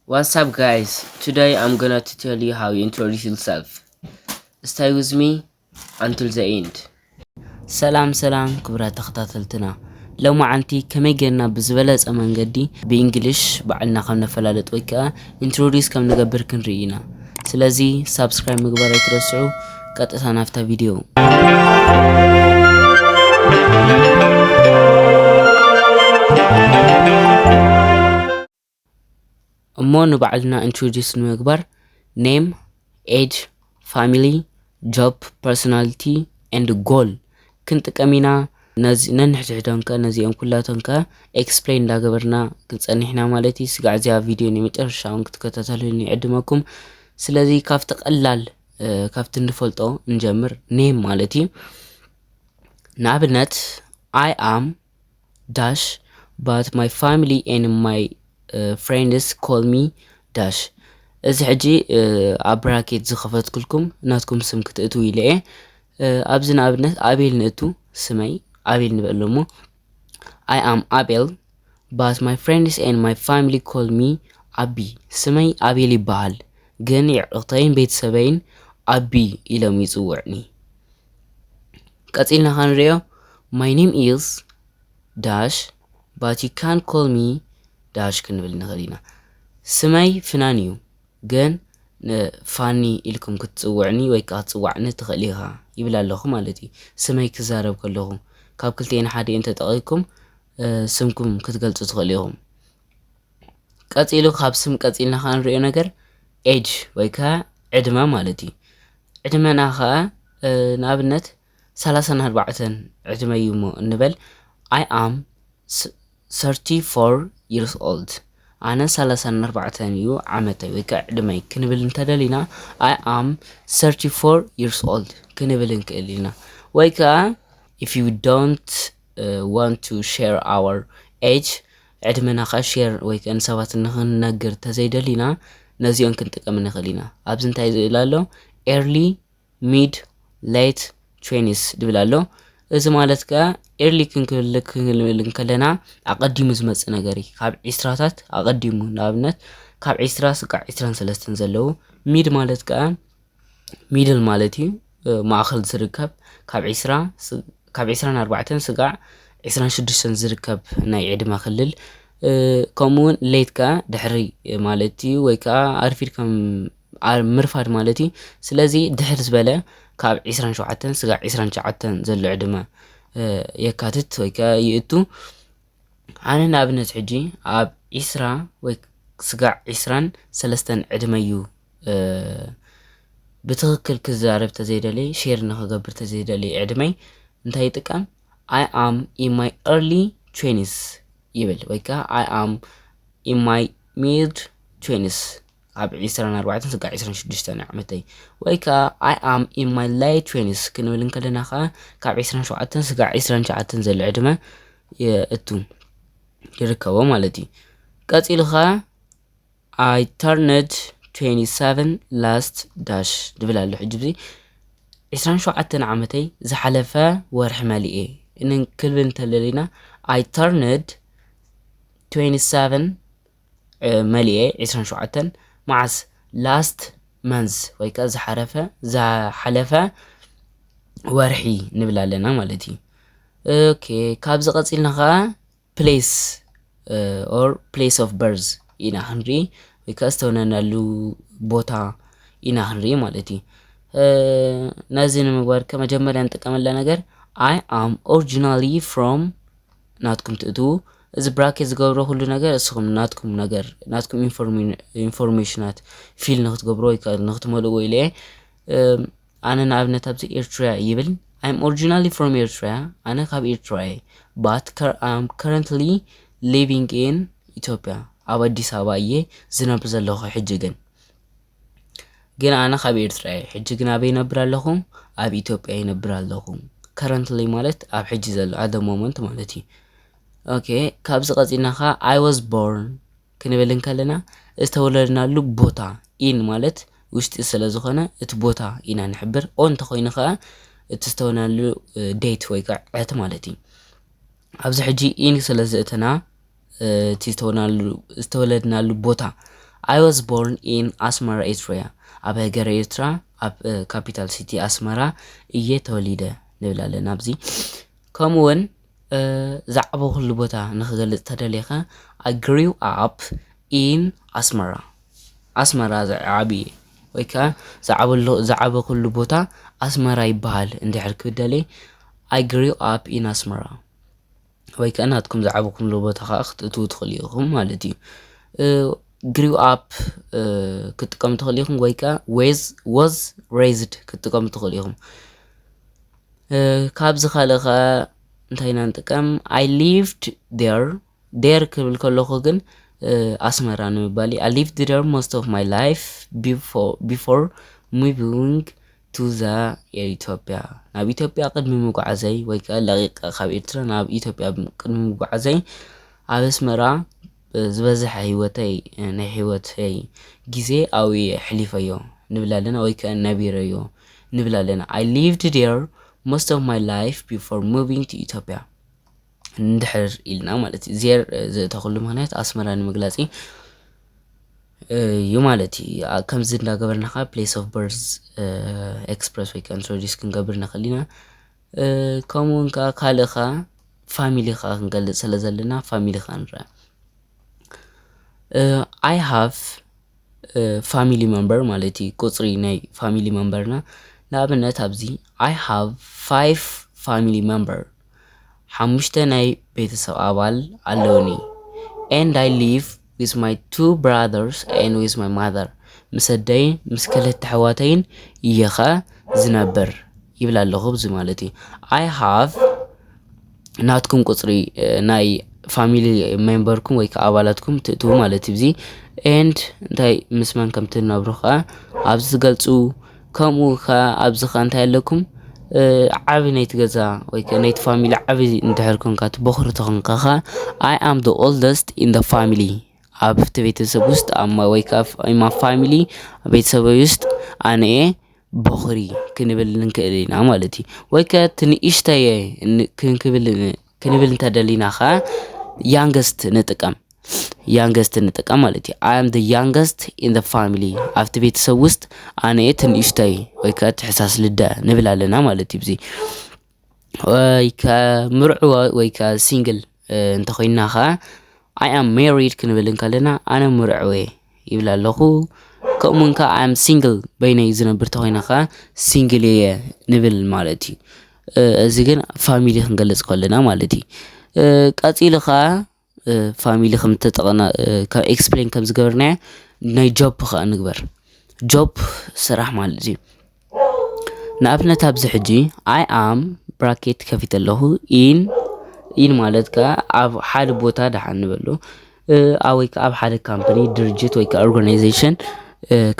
What's up, guys? Today I'm gonna to tell you how you introduce yourself. Stay with me until the end. ሰላም ሰላም ክቡራት ተኸታተልትና፣ ሎማዓንቲ ከመይ ጌርና ብዝበለጸ መንገዲ ብእንግሊሽ ባዕልና ከም ነፈላለጥ ወይ ከኣ ኢንትሮዲስ ከም ንገብር ክንርኢ ኢና። ስለዚ ሳብስክራይብ ምግባር ኣይትረስዑ። ቀጥታ ናብታ ቪድዮ። እሞ ንባዕልና ኢንትሮዲስ ንምግባር፣ ኔም፣ ኤጅ፣ ፋሚሊ፣ ጆብ፣ ፐርሶናሊቲ ኤንድ ጎል ክንጥቀም ኢና። ነዚ ነንሕድሕዶም ከ ነዚኦም ኩላቶም ከ ኤክስፕሌን እንዳገበርና ክንጸንሕ ኢና ማለት እዩ። ስጋዕ እዚኣ ቪድዮ ንመጨረሻ እውን ክትከታተሉኒ ይዕድመኩም። ስለዚ ካብቲ ቀላል፣ እ፣ ካብቲ እንፈልጦ ንጀምር። ኔም ማለት እዩ። ንኣብነት፣ I am dash but my family and my, uh, friends call me dash። እዚ ሕጂ፣ እ፣ ኣብ ብራኬት ዝኸፈትኩልኩም ናትኩም ስም ክትእትዉ ኢለ እየ። እ፣ ኣብዚ ንኣብነት ኣቤል ንእቱ፣ ስመይ ኣቤል ንበል እሞ፣ I am Abel but my friends and my family call me ኣቢ። ስመይ ኣቤል ይበሃል፣ ግን የዕሩኽተይን ቤተሰበይን ኣቢ ኢሎም ይጽውዕኒ። ቀጺልና ከንሪኦ፣ my name is dash but you can call me dash ክንብል ንኽእል ኢና። ስመይ ፍናን እዩ፣ ግን ንፋኒ ኢልኩም ክትጽውዕኒ ወይ ከኣ ክትጽዋዕኒ ትኽእል ኢኻ ይብል ኣለኹ ማለት እዩ። ስመይ ክዛረብ ከለኹ፣ ካብ ክልቲኤን ሓዲኤን ተጠቒምኩም፣ እ፣ ስምኩም ክትገልጹ ትኽእሉ ኢኹም። ቀጺሉ፣ ካብ ስም ቀጺልና ከኣ ንሪኦ ነገር ኤጅ ወይ ከኣ ዕድመ ማለት እዩ። ዕድመና ከኣ፣ እ፣ ንኣብነት ሰላሳን ኣርባዕተን ዕድመ እዩ እሞ እንበል፣ I am s-, thirty-four years old። ኣነ ሰላሳን ኣርባዕተን እዩ ዓመተይ ወይ ከኣ ዕድመይ ክንብል እንተደሊና፣ I am thirty-four years old ክንብል እንክእል ኢና። ወይ ከኣ if you don't, uh, want to share our age፣ ዕድመና ከኣ ሼር ወይ ከኣ ንሰባት ንኽንነግር ተዘይደሊና፣ ነዚኦም ክንጥቀም ንኽእል ኢና። ኣብዚ እንታይ ዝብል ኣሎ? ኤርሊ፣ ሚድ፣ ሌት፣ ትዌንቲስ ድብል ኣሎ። እዚ ማለት ከኣ ኤርሊ ክንክብል፣ ክንብል እንከለና ኣቐዲሙ ዝመጽእ ነገር እዩ። ካብ ዒስራታት ኣቐዲሙ፣ ንኣብነት ካብ ዒስራ ስጋዕ ዒስራን ሰለስተን ዘለዉ። ሚድ ማለት ከኣ ሚድል ማለት እዩ፣ እ፣ ማእከል ዝርከብ፣ ካብ ዒስራ ስ-፣ ካብ ዒስራን ኣርባዕተን ስጋዕ ዒስራን ሽዱሽተን ዝርከብ ናይ ዕድመ ክልል፣ እ፣ ከምኡ እውን ሌት ከኣ ድሕሪ ማለት እዩ፣ ወይ ከኣ ኣርፊድ ከም ኣ-፣ ምርፋድ ማለት እዩ። ስለዚ ድሕር ዝበለ ካብ ዒስራን ሸውዓተን ስጋዕ ዒስራን ትሽዓተን ዘሎ ዕድመ፣ እ፣ የካትት ወይ ከኣ ይእቱ። ኣነ ንኣብነት ሕጂ ኣብ ዒስራ ወይ ስጋዕ ዒስራን ሰለስተን ዕድመ እዩ፣ እ፣ ብትኽክል ክዛረብ ተዘይደልየ፣ ሼር ንኽገብር ተዘይደልየ ዕድመይ እንታይ ይጥቀም? I am in my early twenties ይብል፣ ወይ ከኣ I am in my mid twenties ኣብ ዒስራን ኣርባዕተን ስጋዕ ዒስራን ሽዱሽተን ዓመተይ፣ ወይ ከኣ I am in my late twenties ክንብል እንከለና ከኣ ካብ ዒስራን ሸውዓተን ስጋዕ ዒስራን ትሽዓተን ዘሎ ዕድመ የእቱ፣ ይርከቦ ማለት እዩ። ቀጺሉ ከኣ I turned twenty-seven last dash ድብል ኣሎ። ሕጂ እዚ ዒስራን ሸውዓተን ዓመተይ ዝሓለፈ ወርሒ መሊኤ እንክብል እንተለሊና፣ I turned twenty-seven፣ እ፣ መሊኤ ዒስራን ሸውዓተን መዓስ? ላስት መንዝ ወይ ከኣ ዝሓረፈ፣ ዝሓለፈ ወርሒ ንብል ኣለና ማለት እዩ። ኦኬ፣ ካብዚ ቀጺልና ከኣ ፕሌስ፣ እ፣ ኦር ፕሌስ ኦፍ በርዝ ኢና ክንርኢ ወይ ከኣ ዝተወለድናሉ ቦታ ኢና ክንርኢ ማለት እዩ። እ፣ ነዚ ንምግባር ከ መጀመርያ ንጥቀመላ ነገር፣ I am originally from ናትኩም ትእትዉ። እዚ ብራኬት ዝገብሮ ኩሉ ነገር እስኹም ናትኩም ነገር፣ ናትኩም ኢንፎርሜ-፣ ኢንፎርሜሽናት ፊል ንክትገብሮ ወይ ከኣ ንክትመልእዎ ኢለ እየ። እም፣ ኣነ ንኣብነት ኣብዚ ኤርትራ ይብል። I'm originally from Eritrea። ኣነ ካብ ኤርትራ እየ። But cur-, I'm currently living in ኢትዮጵያ። ኣብ ኣዲስ ኣበባ እየ ዝነብር ዘለኹ ሕጂ ግን። ግን ኣነ ካብ ኤርትራ እየ። ሕጂ ግን ኣበይ ይነብር ኣለኹ? ኣብ ኢትዮጵያ ይነብር ኣለኹ። ከረንትሊ ማለት ኣብ ሕጂ ዘሎ፣ at the moment ማለት እዩ። ኦኬ፣ ካብዚ ቀጺልና ኸኣ I was born ክንብል እንከለና ዝተወለድናሉ ቦታ፣ ኢን ማለት ውሽጢ ስለ ዝኾነ እቲ ቦታ ኢና ንሕብር። ኦን እንተኾይኑ ኸኣ እቲ ዝተወለድናሉ፣ እ፣ ዴት ወይ ከኣ ዕለት ማለት እዩ። ኣብዚ ሕጂ ኢን ስለ ዘእተና፣ እ፣ እቲ ዝተወናሉ-፣ ዝተወለድናሉ ቦታ፣ I was born in Asmara, Eritrea. ኣብ ሃገረ ኤርትራ ኣብ ካፒታል ሲቲ ኣስመራ እየ ተወሊደ ንብል ኣለና ኣብዚ። ከምኡ እውን ዝዓበኹሉ ቦታ ንክገልፅ ተደሊኻ፣ I grew up in ኣስመራ። ኣስመራ ዝዓብየ ወይ ከዓ ዝዓበሉ- ዝዓበኹሉ ቦታ ኣስመራ ይበሃል እንድሕር ክብል ደልየ፣ I grew up in ኣስመራ። ወይ ከዓ ናትኩም ዝዓበኹምሉ ቦታ ከዓ ክትእትዉ ትኽእሉ ኢኹም ማለት እዩ። ግሪው ኣፕ ክትጥቀሙ ትኽእሉ ኢኹም ወይ ከዓ ወዝ ወዝ ሬዝድ ክትጥቀሙ ትኽእሉ ኢኹም። ካብዚ ካልእ ከዓ እንታይ ኢና ንጥቀም? I lived there። There ክብል ከለኹ ግን ኣስመራ ንምባል እዩ። I lived there most of my life before before moving to the Ethiopia። ናብ ኢትዮጵያ ቅድሚ ምጉዓዘይ ወይ ከዓ ለቒቐ ካብ ኤርትራ ናብ ኢትዮጵያ ቅድሚ ምጉዓዘይ ኣብ ኣስመራ ዝበዝሐ ህይወተይ ናይ ህይወተይ ግዜ ኣብኡ እየ ኣሕሊፈዮ ንብል ኣለና ወይ ከዓ ነቢረዮ ንብል ኣለና። I lived there most of my life before moving to Ethiopia። እንድሕር ኢልና ማለት እዩ። ዜር ዘእተኹሉ ምክንያት ኣስመራ ንምግላፅ እዩ ማለት እዩ። ከምዚ እንዳገበርና ከዓ place of birth express ወይ ከዓ introduce ክንገብር ንኽእል ኢና። ከምኡ እውን ከዓ ካልእ ከዓ ፋሚሊ ከዓ ክንገልፅ ስለ ዘለና ፋሚሊ ከዓ ንረአ። I have family member ማለት እዩ ቁፅሪ ናይ ፋሚሊ መንበርና። ንኣብነት ኣብዚ I have five family member፣ ሓሙሽተ ናይ ቤተሰብ ኣባል ኣለውኒ። And I live with my two brothers and with my mother። ምስ ኣደይን ምስ ክልተ ኣሕዋተይን እየ ኸ ዝነብር ይብል ኣለኹ ኣብዚ ማለት እዩ። I have ናትኩም ቁፅሪ ናይ ፋሚሊ ሜምበርኩም ወይ ከዓ ኣባላትኩም ትእትዉ ማለት እዩ። እዚ and እንታይ ምስ መን ከም ትነብሩ ከዓ ኣብዚ ትገልፁ። ከምኡ ከዓ ኣብዚ ከዓ እንታይ ኣለኩም? ዓቢ ናይቲ ገዛ ወይ ከዓ ናይቲ ፋሚሊ ዓቢ እንድሕር ኮንካ እቲ ቦኽሪ ተኾንካ ከዓ I am the oldest in the family። ኣብቲ ቤተሰብ ውስጥ ኣብ ማ- ወይ ከዓ ማ ፋሚሊ ቤተሰበይ ውስጥ ኣነ እየ ቦኽሪ ክንብል ንክእል ኢና ማለት እዩ። ወይ ከ እቲ ንእሽተየ ን- ክንክብል ን- ክንብል እንተደሊና ከ youngest ንጥቀም። Youngest ንጥቀም ማለት እዩ። I am the youngest in the family። ኣብቲ ቤተሰብ ውስጥ ኣነ እየ እቲ ንእሽተይ ወይ ከ እቲ ሕሳስ ልደ ንብል ኣለና ማለት እዩ። እዚ ወይ ከ ምርዕዎ ወይ ከ ሲንግል እንተኮይንና ከ I am married ክንብል እንከለና ኣነ ምርዕወ ይብል ኣለኹ። ከምኡ እውን ከ I am single በይነይ ዝነብር ተኮይነ ከ ሲንግል እየ ንብል ማለት እዩ። እዚ ግን ፋሚሊ ክንገልፅ ከለና ማለት እዩ። ቀፂሉ ከ ፋሚሊ ከም ተጠቕና ኤክስፕሌን ከም ዝገበርናዮ ናይ ጆብ ከ ንግበር። ጆብ ስራሕ ማለት እዩ። ንኣብነት ኣብዚ ሕጂ I am ብራኬት ከፊተ ኣለኹ ኢን ኢን ማለት ከኣ ኣብ ሓደ ቦታ ደሓን ንበሎ ኣብ ወይ ከኣ ኣብ ሓደ ካምፓኒ ድርጅት ወይ ከኣ ኦርጋናይዜሽን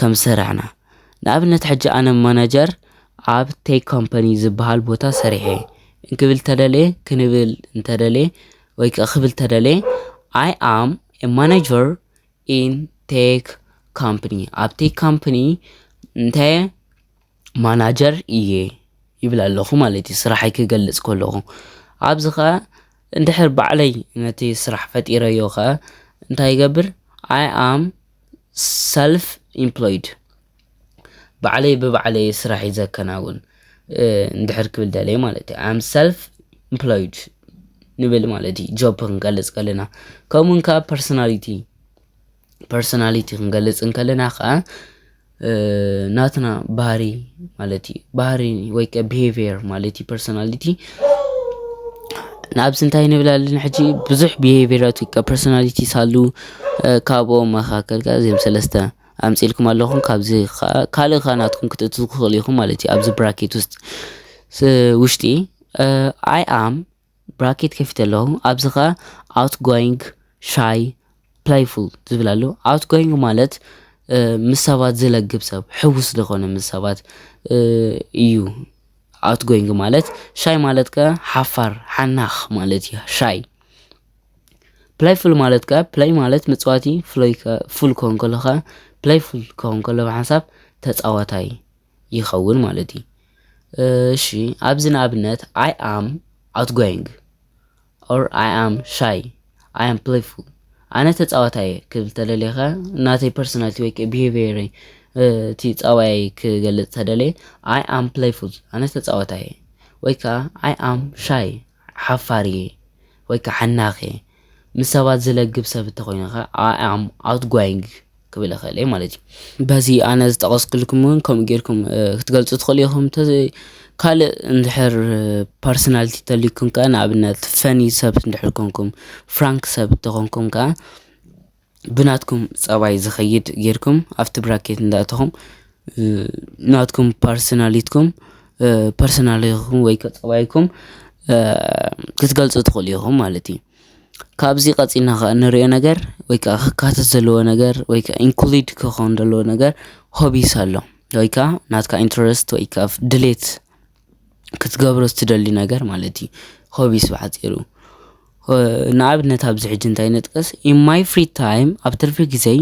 ከም ዝሰራሕና። ንኣብነት ሕጂ ኣነ ማናጀር ኣብ ቴክ ካምፓኒ ዝበሃል ቦታ ሰሪሐ እንክብል ተደልየ ክንብል እንተደልየ ወይ ከኣ ክብል ተደልየ I am a manager in tech company። ኣብ ቴክ ካምፓኒ እንታይ ማናጀር እየ ይብል ኣለኹ ማለት እዩ፣ ስራሐይ ክገልጽ ከለኹ። ኣብዚ ኸኣ እንድሕር ባዕለይ ነቲ ስራሕ ፈጢረዮ ኸኣ እንታይ ይገብር? I am self employed። ባዕለይ ብባዕለይ ስራሕ እዩ ዘከናውን እንድሕር ክብል ደለየ ማለት እዩ። I am self employed ንብል ማለት እዩ። ጆብ ክንገልጽ ከለና ከምኡን ከኣ ፐርሶናሊቲ ፐርሶናሊቲ ክንገልጽ እንከለና ከኣ ናትና ባህሪ ማለት እዩ። ባህሪ ወይ ከ ቢሄቪየር ማለት እዩ። ፐርሶናሊቲ ንኣብዚ እንታይ ንብል ኣለና ሕጂ? ብዙሕ ቢሄቪየራት ወይ ከ ፐርሶናሊቲ ሳሉ ካብኦም መካከል ከ እዚኦም ሰለስተ ኣምጺልኩም ኣለኹም። ካብዚ ካልእ ከ ናትኩም ክትእትዉ ክኽእሉ ኢኹም ማለት እዩ ኣብዚ ብራኬት ውስጥ ውሽጢ I am ብራኬት ከፊተ ኣለኹ። ኣብዚ ከ outgoing፣ shy፣ playful ዝብል ኣሎ። Outgoing ማለት ምስ ሰባት ዝለግብ ሰብ፣ ሕውስ ዝኾነ ምስ ሰባት እዩ። Outgoing ማለት። ሻይ ማለት ከ ሓፋር፣ ሓናኽ ማለት እዩ። ሻይ። Playful ማለት ከ፣ play ማለት ምፅዋቲ፣ ፍሎይ ከ፣ ፉል ክኸውን ከሎ ከ፣ playful ክኸውን ከሎ ብሓንሳብ ተፃዋታይ ይኸውን ማለት እዩ። እሺ፣ ኣብዚ ንኣብነት I am outgoing or I am shy፣ I am playful። ኣነ ተጻዋታይ ክብል ተደልየ ከ ናተይ personality ወይ ከዓ behavior ይ እቲ ጸባይ ክገልጽ ተደልየ I am playful ኣነ ተጻዋታይ ወይ ከዓ I am shy ሓፋር እየ ወይ ከዓ ሓናኽ እየ ምስ ሰባት ዝለግብ ሰብ እንተኮይነ ከ I am outgoing ክብል እኽእል እየ ማለት እዩ። በዚ ኣነ ዝጠቐስክልኩም እውን ከምኡ ጌርኩም ክትገልፁ ትኽእሉ ኢኹም። ካልእ እንድሕር personality ተልይኩም ከ ንኣብነት funny ሰብ እንድሕር ኮንኩም frank ሰብ እንተኾንኩም ከ ብናትኩም ፀባይ ዝኸይድ ጌርኩም ኣብቲ bracket እንዳእተኹም ናትኩም personality ትኩም personality ኹም ወይ ፀባይኩም ክትገልፁ ትኽእሉ ኢኹም ማለት እዩ። ካብዚ ቀፂልና ከ እንሪኦ ነገር ወይ ከዓ ክካተት ዘለዎ ነገር ወይ ከዓ include ክኸውን ዘለዎ ነገር hobbies ኣሎ ወይ ከዓ ናትካ interest ወይ ከዓ ድሌት ክትገብሮ ትደሊ ነገር ማለት እዩ። hobbies ብሓፂሩ ንኣብነት ኣብዚ ሕጂ እንታይ ነጥቀስ in my free time ኣብ ትርፊ ግዜይ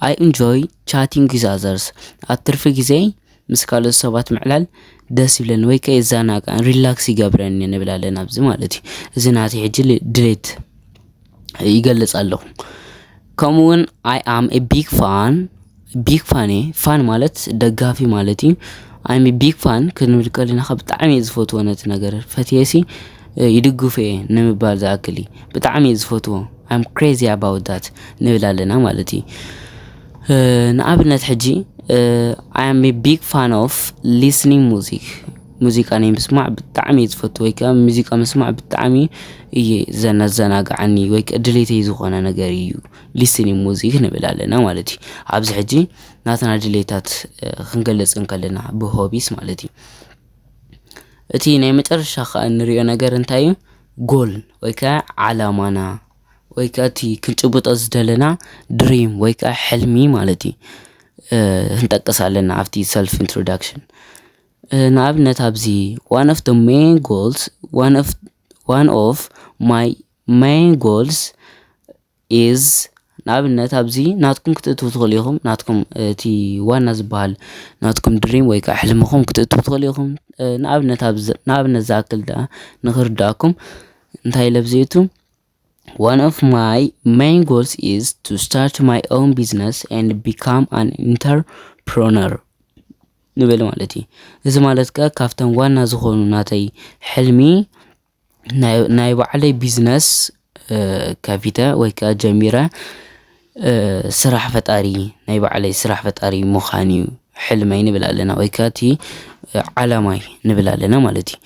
I enjoy chatting with others ኣብ ትርፊ ግዜይ ምስ ካልኦት ሰባት ምዕላል ደስ ይብለኒ ወይ ከ የዘናግዐን relax ይገብረኒ ንብል ኣለና ኣብዚ ማለት እዩ። እዚ ናተይ ሕጂ ድሌት ይገልፅ ኣለኹ። ከምኡ እውን I am big fan big fan እየ። fan ማለት ደጋፊ ማለት እዩ። I am big fan ክንብል ከለና ከ ብጣዕሚ እየ ዝፈትዎ ነቲ ነገር ፈትየ ሲ ይድግፎ እየ ንምባል ዝኣክል እዩ። ብጣዕሚ እየ ዝፈትዎ I'm crazy about that ንብል ኣለና ማለት እዩ። ንኣብነት ሕጂ I am big fan of listening music ሙዚቃ ናይ ምስማዕ ብጣዕሚ እየ ዝፈቱ ወይ ከዓ ሙዚቃ ምስማዕ ብጣዕሚ እየ ዘናዘናግዓኒ ወይ ከዓ ድሌተይ ዝኾነ ነገር እዩ። listening music ንብል ኣለና ማለት እዩ። ኣብዚ ሕጂ ናትና ድሌታት ክንገልፅ እንከለና ብ hobbies ማለት እዩ። እቲ ናይ መጨረሻ ከዓ እንሪኦ ነገር እንታይ እዩ? goal ወይ ከዓ ዓላማና ወይ ከዓ እቲ ክንጭብጦ ዝደለና dream ወይ ከዓ ሕልሚ ማለት እዩ። ክንጠቅስ ኣለና ኣብቲ self introduction ንኣብነት ኣብዚ one of the main goals one of one of my main goals is ንኣብነት ኣብዚ ናትኩም ክትእትው ትኽእሉ ኢኹም። ናትኩም እቲ ዋና ዝበሃል ናትኩም dream ወይ ከዓ ሕልምኹም ክትእትው ትኽእሉ ኢኹም። ንኣብነት ንኣብነት ዝኣክል ደኣ ንክርዳእኩም እንታይ ኢለ ብዘይቱ one of my main goals is to start my own business and become an entrepreneur ንብል ማለት እዩ። እዚ ማለት ከ ካብተን ዋና ዝኾኑ ናተይ ሕልሚ ናይ ባዕለይ ቢዝነስ ከፊተ ወይ ከዓ ጀሚረ ስራሕ ፈጣሪ ናይ ባዕለይ ስራሕ ፈጣሪ ምዃን እዩ ሕልመይ ንብል ኣለና ወይ ከዓ እቲ ዓላማይ ንብል ኣለና ማለት እዩ።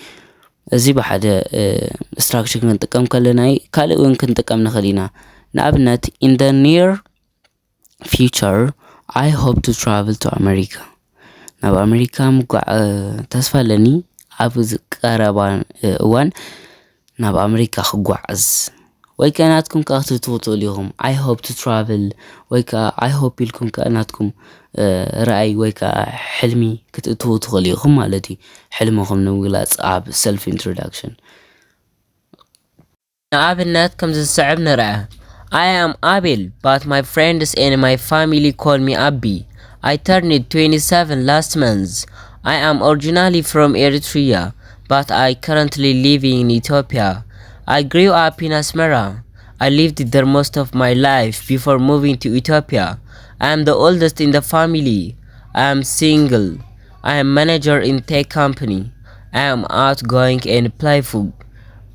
እዚ ብሓደ structure ክንጥቀም ከለና ካልእ እውን ክንጥቀም ንኽእል ኢና። ንኣብነት in the near future I hope to travel to America ናብ ኣሜሪካ ምጓዕ ተስፋ ኣለኒ። ኣብ ቀረባ እዋን ናብ ኣሜሪካ ክጓዓዝ ወይ ከ ናትኩም ከኣ ክትህብትዉ ትኽእሉ ኢኹም። I hope to travel ወይ ከኣ I hope ኢልኩም ከኣ ናትኩም ራእይ ወይ ከኣ ሕልሚ ክትእትዉ ትኽእሉ ኢኹም ማለት እዩ። ሕልምኹም ንምግላጽ ኣብ self introduction ንኣብነት ከም ዝስዕብ ንርኣ። I am Abel, but my friends and my family call me Abby. I turned twenty-seven last month. I am originally from Eritrea, but I currently live in Ethiopia. I grew up in Asmara. I lived there most of my life before moving to Ethiopia. I am the oldest in the family. I am single. I am manager in tech company. I am outgoing and playful.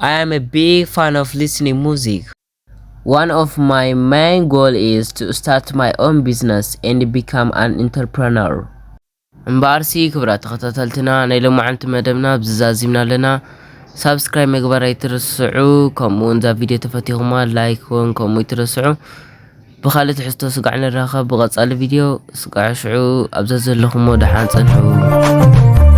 I am a big fan of listening music. One of my main goal is to start my own business and become an entrepreneur. እምበኣርሲ ክብራት ተኸታተልትና ናይ ሎማዓንቲ መደብና ብዝዛዚምና ኣለና። ሳብስክራይብ ምግባር ኣይትርስዑ። ከምኡ እውን እዛ ቪድዮ ተፈቲኹማ ላይክ እውን ከምኡ ይትረስዑ። ብኻልእ ትሕዝቶ ስጋዕ ንራኸብ ብቐጻሊ ቪድዮ። ስጋዕ ሽዑ ኣብዛ ዘለኹሞ ደሓን ጸንሑ።